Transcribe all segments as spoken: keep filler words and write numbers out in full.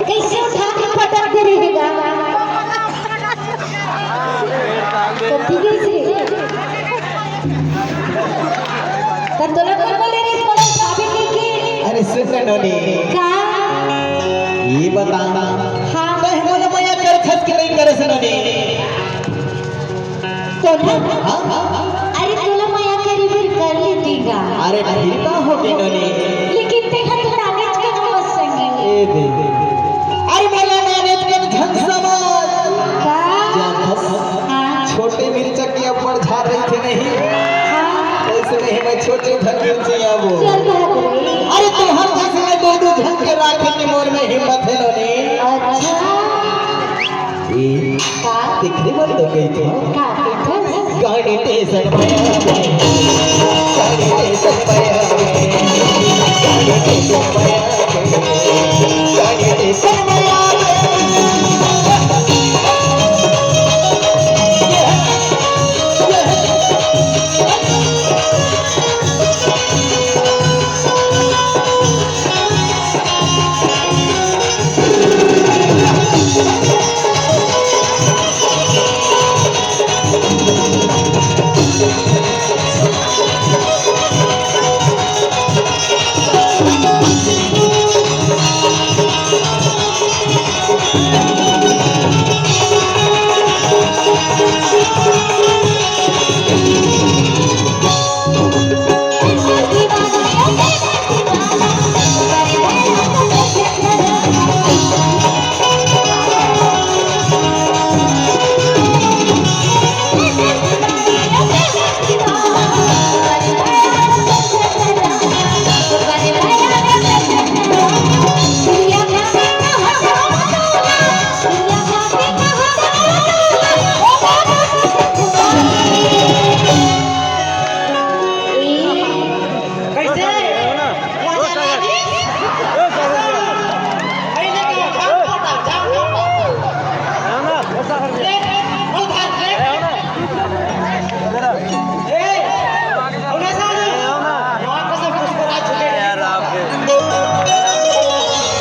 कैसे उठा के पटक दे रहेगा? तो ठीक है इसे। तो तोला कौन बोले रे, तोला भाभी की, की? अरे सुन ना नोनी। का? ये बता। हाँ। तैं मोला मया करथस कि नहीं करस नोनी? तोला? हाँ, हाँ, हाँ। अरे तोला मया करी फिर कर लेती का? अरे फिर का हो गई नोनी? लेकिन तैं हा तो नानेच के नमस संगी। ए दे। अरे मोला नानेच के झन समझ। का? जानथस? हाँ। छोटे मिर्चा के ऊपर झार रहिथे नहीं। हाँ। वैसे नहीं मैं छोटे झन मिर्ची आबो। चल बाबू। अरे तोहर जैसे मैं दो दो झन के राखे के मोर में हिम्मत हे नोनी। अच्छा। ए, का? दिखने मत तो गई थी। का देखो? गाड़ी टेसन पे आ गए। गाड़ी टेसन पे आ गए। गाड़ी टेसन पे आ गए। गाड़ी टेसन पे आ गए।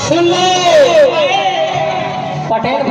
सुन ले पटेल